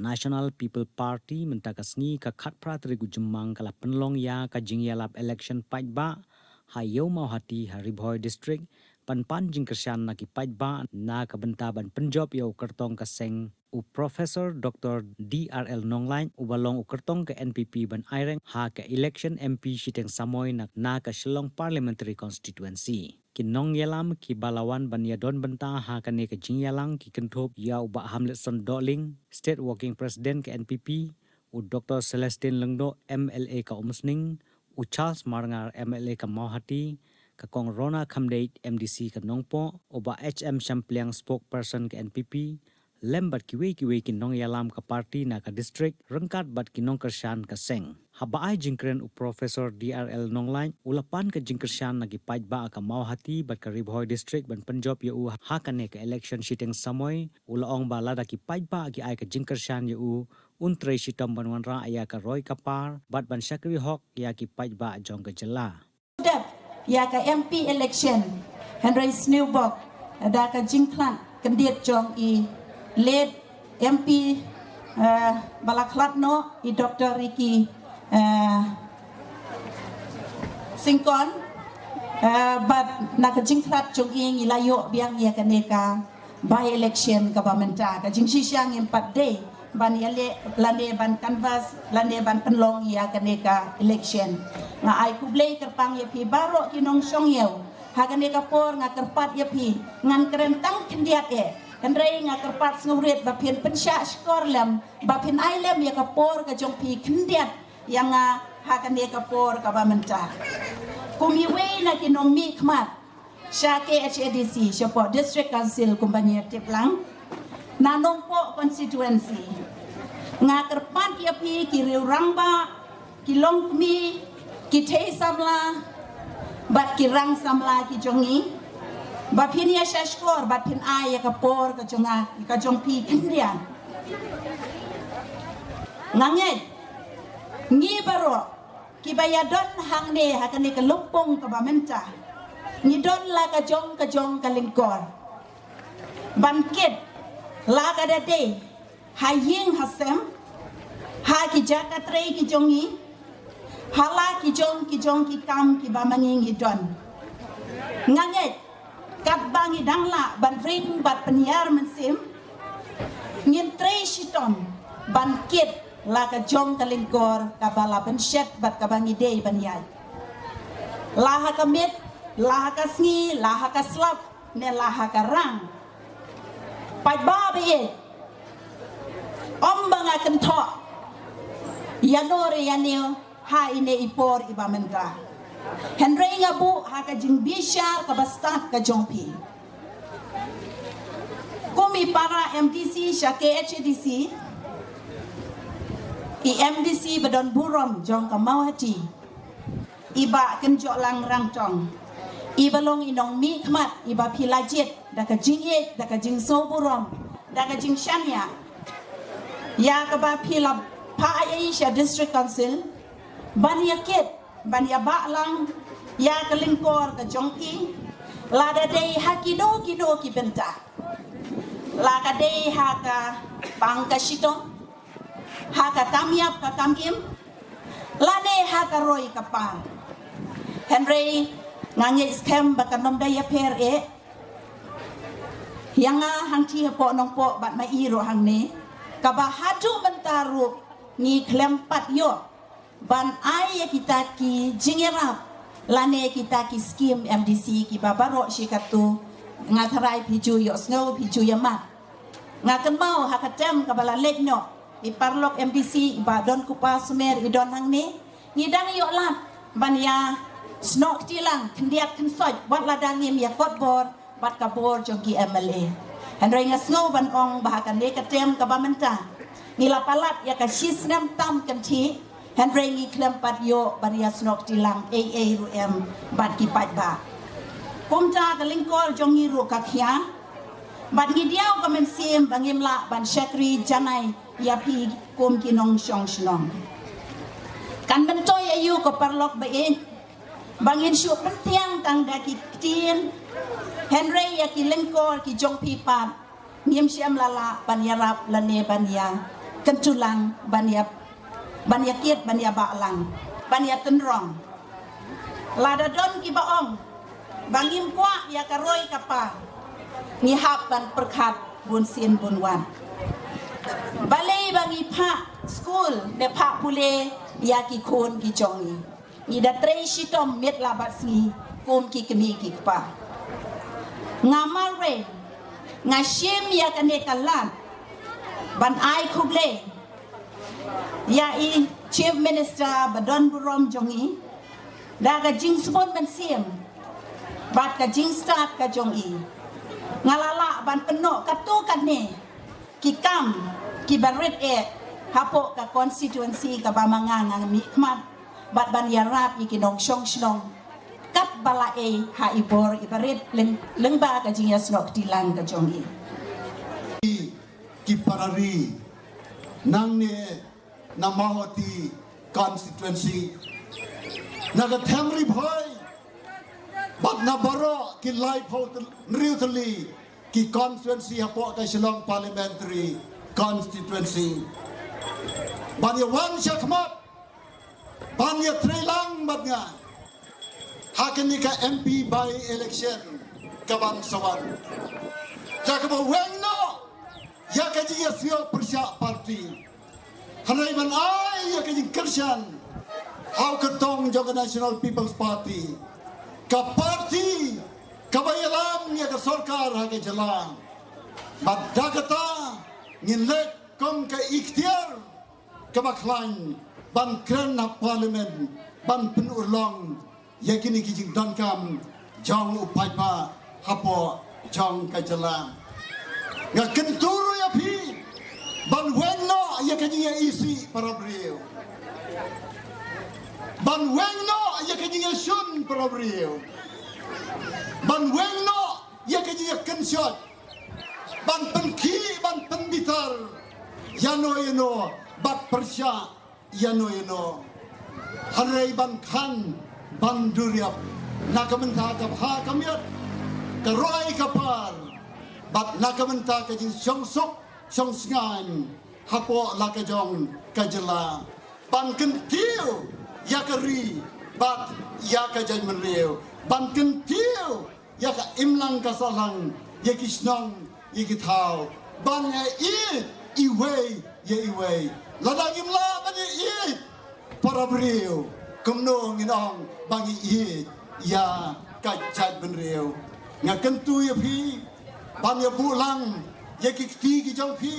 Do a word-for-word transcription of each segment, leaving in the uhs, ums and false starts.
National People Party mynta ka sngi ka khatphra tarik u Jymmang ka la pynlong ïa ka jingïalap election paidbah ha Ïew Mawhati ha Ri Bhoi District, pynpan jingkyrshan na ki paidbah na ka bynta ban pynjop ïa u kyrtong ka seng u Professor Doctor D R L Nonglait uba long u kyrtong ka N P P ban aireng ha ka election M P shiteng samoi na, na ka Shillong Parliamentary Constituency. Ki nongïalam kiba la wan ban ïadon bynta ha kane ka jingïalang ki kynthup ïa u Bah Hamletson Dohling, State Working President ka N P P, u Doctor Celestine Lyngdoh, M L A ka Umsning, u Charles Marngar, M L A ka Mawhati, ka Kong Rona Khamdeit, M D C ka Nongpoh, u Bah H M Shampliang, Spokesperson ka N P P, lem bad kiwei kiwei ki nongïalam ka party na ka district, ryngkat bad ki nongkyrshan ka seng. Haba ai jingkren u Professor D R L Nonglait, u la pan ka jingkyrshan na ki paidbah ka Mawhati bad ka Ri Bhoi District ban pynjop ïa u ha kane ka election shiteng samoi, u la ong ba lada ki paidbah ki ai ka jingkyrshan ïa u, un trei shitom ban wanrah ïa ka roi ka par bad ban shakri hok ïa ki paidbah jong ka jylla. Dep ïa ka M P election, hynrei sniewbok da ka jingkhlad kyndit jong i late M P, eh, ba la khlad noh, i Doctor Ricky, eh, Syngkon, eh, bad na ka jingkhlad jong i ngi la ïoh biang ïa kane ka by election kaba mynta. Ka jingshisha ngim pat dei ban ïaleh lane ban canvass lane ban pynlong ïa kane ka election. Nga ai khublei kyrpang ïa phi baroh ki nongshong ïew. Ha kane ka por nga kyrpad ïa phi, ngan kren tang khyndiat eh. Hynrei nga kyrpad sngewrit ba phin pynshah shkor lem, ba phin ai lem ïa ka por ka jong phi khyndiat ïa nga ha kane ka por kaba mynta. Kum iwei na ki nongmihkhmat sha K H A D C, shapoh District Council kumba ngi tip lang, na Nongpoh constituency, nga kyrpad ïa phi ki riew rangbah, ki longkmie, ki thei samla bad ki rang samla ki jong ngi, ba phin ïa shah shkor bad phin ai ïa ka por ka jong nga, ka jong phi khyndiat. Nga ngeit ngi baroh kiba ïadon hangne ha kane ka lympung kaba mynta, ngi don la ka jong ka jong ka lyngkor ban kit, la ka da dei ha ïing ha sem, ha ki jaka trei ki jong ngi, ha la ki jong ki jong ki kam kiba ma ngi ngi don. Nga ngeit katba ngi dang lah ban ring bad pynïar mynsiem, ngin trei shitom ban kit la ka jong ka lyngkor kaba la pynshet bad kaba ngi dei ban ïaid. La ha ka miet, la ha ka sngi, la ha ka slap, ne la ha ka rang. Paidbah ba ïeit, ym ba nga kynthoh ïa no re ïa ne ha ine i por iba mynta. Hynrei nga buh ha ka jingbishar kaba stad ka jong phi. Kum i para M D C sha K H A D C, i M D C ba don burom jong ka Mawhati, i Bah Kynjohlang Rangtong, iba long i nongmihkhmat iba phi la jied da ka jingïeit, da ka jingsngewburom, da ka jingshaniah ïa kaba phi la phah ïa i sha District Council ban ïa kit, ban ïa bah lang ïa ka lyngkor ka jong i, la da dei ha kino kino ki bynta, la ka dei ha ka pang ka shitom, ha ka kam ïap ka kam im, lane ha ka roi ka par. Hynrei nga ngeit skhem ba kan ym da ïapher eh ïa nga hangtei hapoh Nongpoh bad ma i ruh hangne, kaba haduh mynta ruh ngi khlem pat ïoh ban ai ïa kita ki jingïarap lane kita ki skim M D C kiba baroh shi katto. Nga tharai phi ju ïohsngew, phi ju ïa mad. Nga kynmaw ha ka term kaba la leit noh, i paralok M D C i Bah Donkupar Sumer i don hangne, ngi dang ïoh lad ban ïa snoh kti lang khyndiat khynsoit wat la dang ngim ïa kot bor bad ka bor jong ki M L A. Hynrei nga sngew ban ong ba ha kane ka term kaba mynta ngi la palat ïa ka shi snem tam kynthih, hynrei ngi khlem pat ïoh ban ïa snoh kti lang ei ei ruh em bad ki paidbah. Kumta ka lyngkor jong ngi ruh ka khia, bad ngi diaw ka mynsiem ba ngim lah ban shakri janai ïa phi kum ki nongshong shnong. Kan myntoi aïu ko paralok ba ïeit, ba ngin shu pyntiang tang da ki ktien, hynrei ïa ki lyngkor ki jong phi pat ngim shym la lah ban ïarap lane ban ïa Kyntu lang ban ïa, ban ïa kit, ban ïa bah lang, ban ïa tynrong. Lada don kiba ong ba ngim kwah ïa ka roi ka par, ngi hap ban pyrkhat bun sien bun wat. Balei ba ngi phah skul ne phah pule ïa ki khun ki jong ngi? Ngi da trei shitom miet la bad sngi kum ki kmie ki kpa. Nga marwei, nga shim ïa kane ka lad ban ai khublei ïa i Chief Minister ba don burom jong ngi da ka jingsbun mynsiem bad ka jingstad ka jong i. Nga la lah ban pynnoh katto katne ki kam kiba rit eh hapoh ka constituency kaba ma nga nga mihkhmat bad ban ïarap ïa ki nongshong shnong katba la ei ha i bor iba rit lyng-, lyngba ka jingïasnoh kti lang ka jong i. Ki para ri nangne na Mawhati constituency, na ka Them Ri Bhoi bad na baroh ki laiphew hynriew tylli ki constituency hapoh ka Shillong Parliamentary Constituency. Ban ïa wan shakhmat ban ïa trei lang bad nga ha kane ka M P by election kaban sa wan. Ïa kaba weng noh ïa ka jingïasnoh pyrshah party. Hynrei ban ai ïa ka jingkyrshan ha u kyrtong jong ka National People's Party, ka party kaba ïalam ïa ka sorkar ha ka jylla. Bad da kata ngin leit kum ka ikhtiar kaba khlaiñ ban kren ha Parliament ban pynurlong ïa kine ki jingdonkam jong u paidbah hapoh jong ka jylla. Nga kyntu ruh ïa phi ban weng noh ïa ka jingïaisih para briew, ban weng noh ïa ka jingïashun para briew, ban weng noh ïa ka jingïakynshoi, ban pynkhih ban pynbitar ïano ïano bad pyrshah ïano ïano. Hynrei ban khan ban duriap na ka bynta ka bha ka miat, ka roi ka par bad na ka bynta ka jingshong suk shong sngaiñ hapoh la ka jong ka jylla. Ban kyntiew ïa ka ri bad ïa ka jaitbynriew, ban kyntiew ïa ka imlang ka sahlang, ïa ki shnong ïa ki thaw, ban ïa ïeit iwei ïa iwei. Lada ngim lah ban ïa ïeit para briew, kumno ngin ong ba ngi ïeit ïa ka jaitbynriew? Nga kyntu ïa phi ban ïa buh lang ïa ki kti ki jong phi,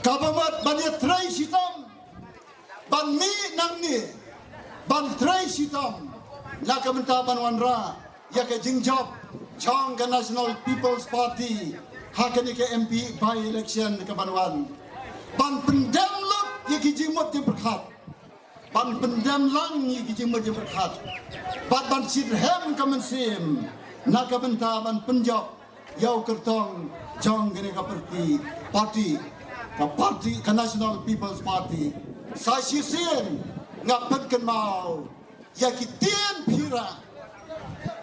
kaba mut ban ïa trei shitom, ban mih nangne, ban trei shitom na ka bynta ban wanrah ïa ka jingjop jong ka National People's Party ha kane ka M P by election kaban wan. Ban pyndem lut ïa ki jingmut jingpyrkhat, ban pyndem lang ïa ki jingmut jingpyrkhat bad ban shitrhem ka mynsiem na ka bynta ban pynjop ïa u kyrtong jong kane ka party, party, ka party, ka National People's Party. Sa shisien nga pynkynmaw ïa ki ktien phira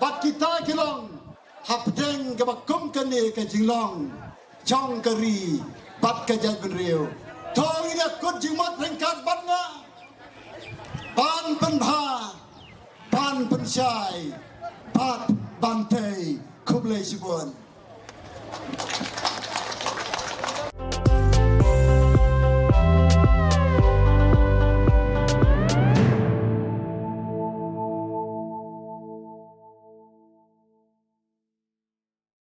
bad kita ki long hapdeng kaba kum kane ka jinglong jong ka ri bad ka jaitbynriew. To ngin ïa kut jingmut ryngkat bad nga ban pynbha, ban pynshai bad ban tei. Khublei shibun.